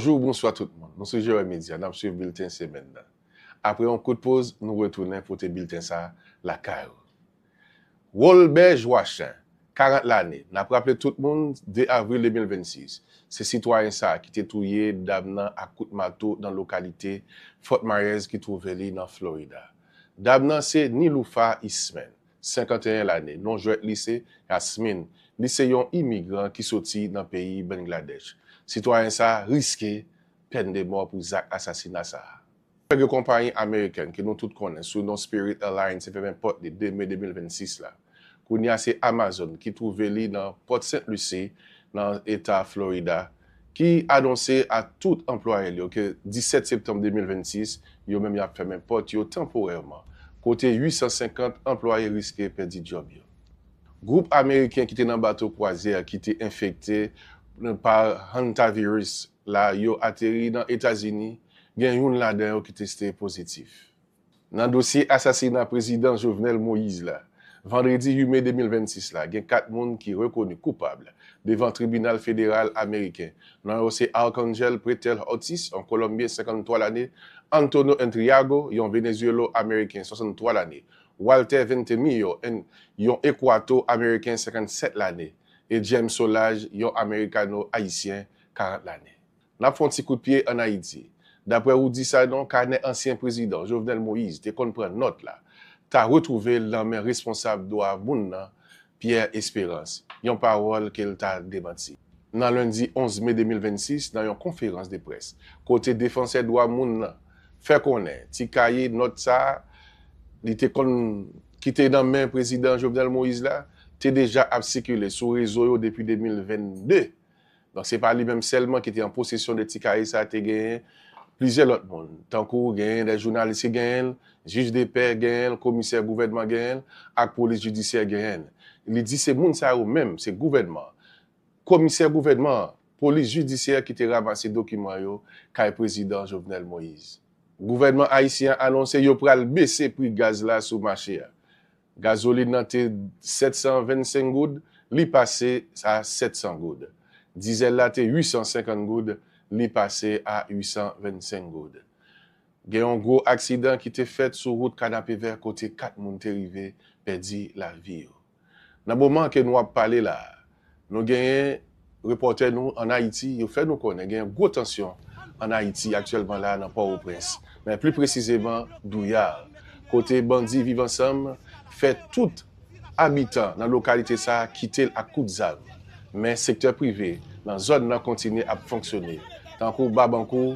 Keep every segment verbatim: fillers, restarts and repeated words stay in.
Bonjou, bonswa tout moun. Nou sou Jewè Medya, n ap swiv bilten semèn nan. Apre yon kout poz, nou retounen pote bilten sa lakay ou. Wolbè Joachin, karant lane, n ap raple tout moun, de avril de mil vennsis, se sitwayen sa ki te touye dam nan ak kout mato nan lokalite Fort Myers ki twouve li nan Florida. Dam nan se Niloufa Ismen, senkanteyen lane, non jwèt li se Yasmin. Li se yon imigran ki soti nan peyi Bangladèch. Sitwayen sa riske pèn de mò pou zak asasina sa a. Yon konpayi amerikèn ke nou tout konnen sou non Spirit Airlines te fèmen pòt li de me de mil vennsis la. Kounye a se Amazon ki twouve li nan Port Saint Lucie, nan eta Florida, ki anonse a tout anplwaye li yo ke disèt septanm de mil vennsis, yo menm y ap fèmen pòt yo tanporèman, kote uit san senkant anplwaye riske pèdi djòb yo. Gwoup ameriken ki te nan bato kwazyè ki te enfekte pa hantavirus la, yo ateri nan Etazini, gen youn ladan yo ki teste pozitif. Nan dosye asasina prezidan Jovenel Moïse la, vandredi uit me de mil vennsis la, gen kat moun ki rekoni koupab devan tribinal federal ameriken. Non yo se Arcangel Pretel Ortiz, yon Kolonbyen senkanntwa lane, Antonio Entriago, yon Venezuelo-Ameriken swasanntwa lane, Walter Ventimiglia, en- yon Ekwato-Ameriken senkannsèt lane, e James Solages, yon Amerikano-Ayisyen karant lane. N ap fè yon ti kout pye ann Ayiti. Daprè Roudy Sanon, kanè ansyen prezidan Jovenel Moïse te konn pran nòt la, ta retwouve l nan men responsab dwa moun nan, Pierre Espérance, yon pawòl ke l ta demanti. Nan lendi onz me de mil vennsis, nan yon konferans de près, kote defansè dwa moun nan fè konnen ti kaye nòt sa a, li te konn ki te nan men prezidan Jovenel Moïse la, te deja ap sikile sou rezo yo depi de mil vennde. Donk, se pa li menm sèlman ki te an posesyon de ti kaye sa a, te genyen plizyè lòt moun. Tankou genyen de jounalis ki genyen l, jij de pè genyen l, komisè gouvènman genyen l, ak polis jidisyè genyen l. Li di se moun sa yo menm, se gouvènman, komisè gouvènman an, polis jidisyè ki te ranmase dokiman yo kay prezidan Jovenel Moïse. Gouvènman ayisyen an anonse yo pral bese pri gaz la sou mache a. Gazolin nan te sèt san vennsenk goud, li pase a sèt san goud. Dizèl la te uit san senkant goud, li pase a uit san vennsenk goud. Gen yon gwo aksidan ki te fèt sou wout Kanapevè kote kat moun te rive pèdi lavi yo. Nan moman ke nou ap pale la a, nou genyen repòtè nou ann Ayiti, yo fè nou konnen gen gwo tansyon ann Ayiti aktyèlman la nan Pòtoprens, men pli presizeman Douyar, kote bandi Viv Ansanm fè tout abitan nan lokalite sa a kite l ak kout zam. Men sektè prive nan zòn nan kontinye ap fonksyone, tankou Babankou,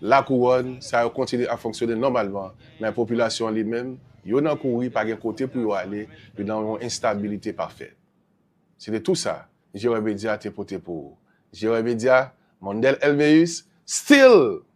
Lakouwòn, sa yo kontinye ap fonksyone nòmalman, men popilasyon an li menm, yo nan kouri, pa gen kote pou yo ale, yo nan yon enstabilite pafè. Se te tou sa Jewè Medya te pote pou ou. Jewè Medya, Mondel Elveus, still